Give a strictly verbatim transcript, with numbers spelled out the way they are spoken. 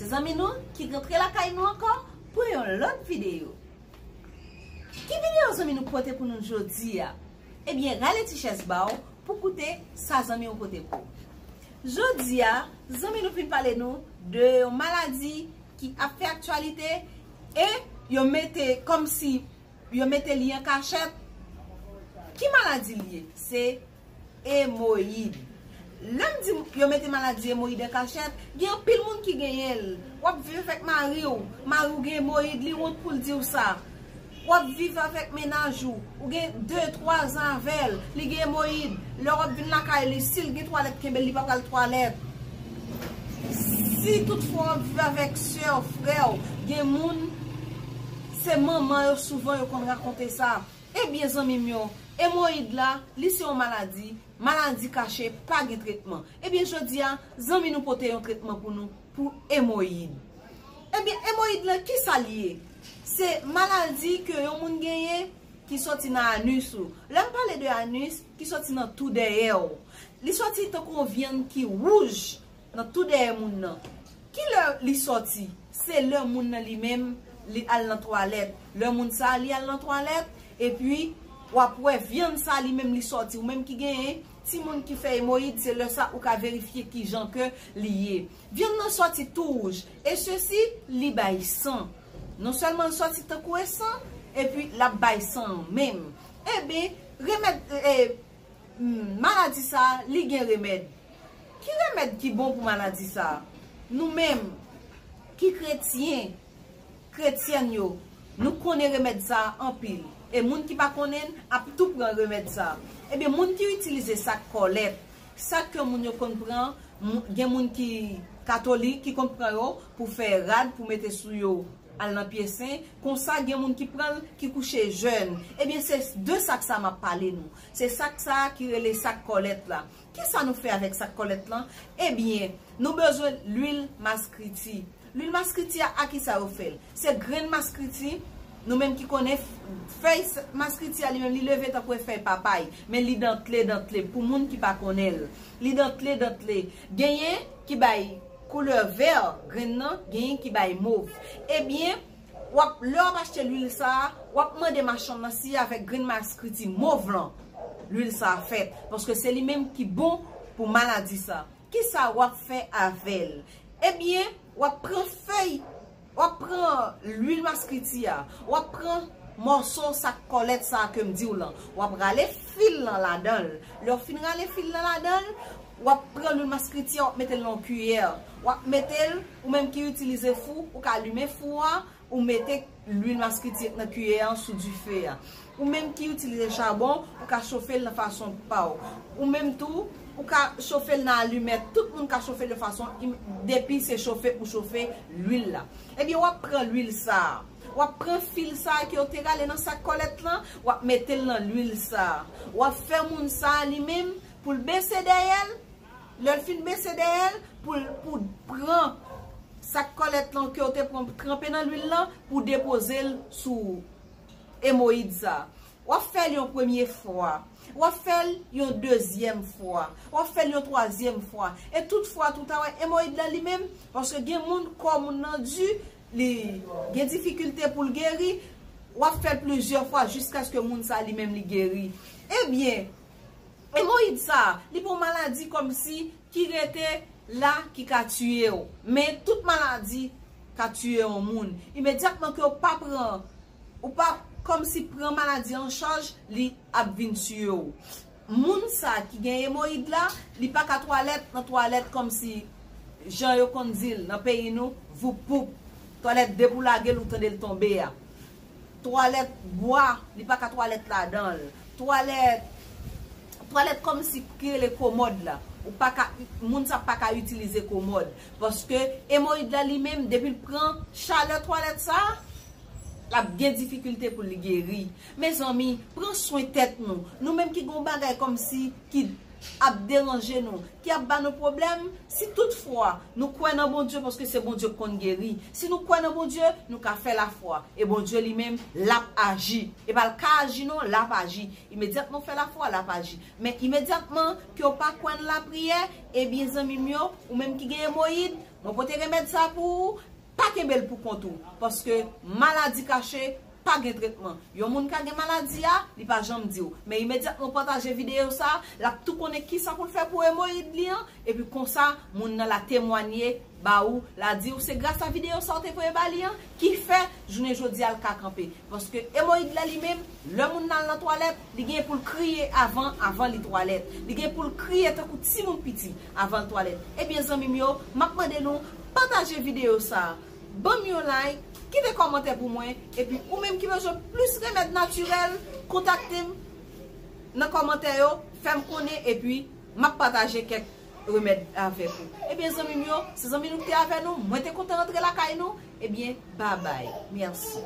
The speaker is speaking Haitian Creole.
Zanmi nou ki rantre lakay nou ankò pou yon lòt videyo. Ki videyo zanmi nou pote pou nou jodi a? Ebyen, rale ti chèz ba w pou koute sa zanmi w pote pou ou. Jodi a, zanmi nou vin pale nou de yon maladi ki ap fè aktyalite e yo mete kòmsi yo mete li an kachèt. Ki maladi li ye? Se emoyid. Lè m di yo mete maladi emoyid an kachèt, gen anpil moun ki genyen l. W ap viv avèk mari w, mari w gen emoyid, li wont pou l di w sa. W ap viv avèk mennaj ou, ou gen de, twa zan avè l, li gen emoyid. Lè w ap vin lakay li, si l gen twalèt kenbe l, li pa pral twalèt. Si toutfwa w ap viv avèk sè w, frè w, gen moun, se manman yo souvan yo konn rakonte sa. Ebyen, zanmi m yo, emoyid la, li se yon maladi, maladi kache, pa gen tretman. Ebyen, jodi a, zanmi nou pote yon tretman pou nou, pou emoyid. Ebyen, emoyid la, ki sa l ye? Se maladi ke yon moun genyen ki soti nan anis ou. Lè m pale de anis, ki soti nan tou dèyè w. Li soti tankou yon vyann ki wouj nan tou dèyè moun nan. Ki lè li sòti? Se lè moun nan li menm, li al nan twalèt. Lè moun sa a, li al nan twalèt, epi w ap wè vyann sa a li menm li sòti. Ou menm ki genyen timoun ki fè emoyid, se lè sa ou ka verifye ki jan ke li ye. Vyann nan sòti tou wouj. E sesi, li bay san. Non sèlman l sòti tankou e san, epi l ap bay san an menm. Ebyen, remèd, e, Hmm, maladi sa a, li gen remèd. Ki remèd ki bon pou maladi sa a? Nou menm, ki kretyen, kretyèn yo, nou konnen remèd sa a anpil. E moun ki pa konnen l, ap tou pran remèd sa a. Ebyen, moun ki itilize sak kòlèt, sak ke moun yo konn pran, mou- gen moun ki katolik, ki konn pran yo pou fè rad, pou mete sou yo, al nan pye sen. Konsa, gen moun ki pran l, ki kouche jèn. Ebyen, se de sak sa m ap pale nou. Se sak sa ki rele sak kòlèt la. Kisa nou fè avèk sak kòlèt lan? Ebyen, nou bezwen lwil maskriti. Lwil maskriti a, a kisa yo fè l? Se grenn maskriti, nou menm ki konnen f- fèy s- maskriti a li menm li leve tankou e fèy papay, men li dantle, dantle, pou moun ki pa konnen l. Li dantle, dantle. Genyen ki bay koulè vè, grenn nan, genyen ki bay mov. Ebyen, w ap, lè w ap achte lwil sa a, w ap mande machann nan si avèk grenn maskriti mov lan lwil sa a fèt, paske se li menm ki bon pou maladi sa. Kisa w ap fè avè l? Ebyen, w ap pran fèy, w ap pran lwil maskriti a, w ap pran mòso sak kòlèt sa a ke m di w lan, w ap rale fil lan ladan l. Lè w fin rale fil lan ladan l, w ap pran lwil maskriti a, w ap mete l nan yon kiyè. W ap mete l, ou menm ki itilize fou, ou ka limen fou a, ou mete lwil maskriti nan kiyè an sou dife a. Ou menm ki itilize chabon, ou ka chofe l nan fason pa w. Ou menm tou, ou ka chofe l nan alimèt. Tout moun ka chofe l de fason, im- depi se chofe ou chofe lwil la. Ebyen, w ap pran lwil sa a. W ap pran fil sa a ke w te rale nan sak kòlèt lan, w ap mete l nan lwil sa a. W ap fè moun sa a li menm pou l bese dèyè l. Lè l fin bese dèyè l, pou l, pou pran sak kòlèt lan ke w te pran tranpe nan lwil lan, pou depoze l sou emoyid sa. W ap fè l yon premye fwa. W ap fè l yon dezyèm fwa. W ap fè l yon twazyèm fwa. E tout fwa, tout a wè, emoyid lan li menm, paske gen moun, kò moun nan di, li gen difikilte pou l geri, w ap fè l plizyè fwa jiskaske moun sa li menm li geri. Ebyen, emoyid sa, li pa yon maladi kòmsi ki rete la ki ka tiye w. Men tout maladi ka tiye yon moun. Imedyatman ke w pa pran, ou pa kòmsi pran maladi an chaj, li ap vin tiye w. Moun sa ki gen emoyid la, li pa ka twalèt nan twalèt kòmsi jan yo konn di l nan peyi nou, voup poup. Twalèt depi w lage l, ou tande l tonbe a. Twalèt bwa, li pa ka twalèt ladan l. Twalèt, twalèt kòmsi ki rele komòd la. Ou pa ka, moun sa pa ka itilize komòd. Paske emoyid la li menm, depi l pran chalè twalèt sa, l ap gen difikilte pou li geri. Mezanmi, pran swen tèt nou. Nou menm ki gon bagay kòmsi ki ap deranje nou, ki ap ba nou pwoblèm, si toutfwa nou kwè nan Bondye, paske se Bondye k konn geri, si nou kwè nan Bondye, nou ka fè lafwa. E Bondye li menm, l ap aji. E pa l ka aji non, l ap aji. Imedyatman w fè lafwa, l ap aji. Men imedyatman ke w pa kwè nan lapriyè, ebyen zanmi m yo, ou menm ki gen emoyid, mwen pote remèd sa pou ou, pa kenbe l pou kont ou. Paske maladi kache pa gen tretman. Yon moun ka gen maladi a, li pa janm di w. Men imedyatman w pataje videyo sa, l ap tou konnen kisa pou l fè pou emoyid li an, epi konsa, moun nan la temwanye ba ou, la di w se gras a videyo sa w te voye ba li an ki fè jounen jodi a l ka kanpe. Paske emoyid la li menm, lè moun nan al nan twalèt, li gen pou l kriye avan, avan li twalèt. Li gen pou l kriye tankou timoun piti avan l twalèt. Ebyen zanmi m yo, m ap mande nou pataje videyo sa. Ban m yon like, kite kòmantè pou mwen, epi ou menm ki bezwen plis remèd natirèl, kontakte m nan kòmantè yo, fè m konnen, epi m ap pataje kèk remèd avèk ou. Ebyen zanmi m yo, se zanmi nou ki te avè nou, mwen te kontan rantre lakay nou, ebyen babay, mèsi.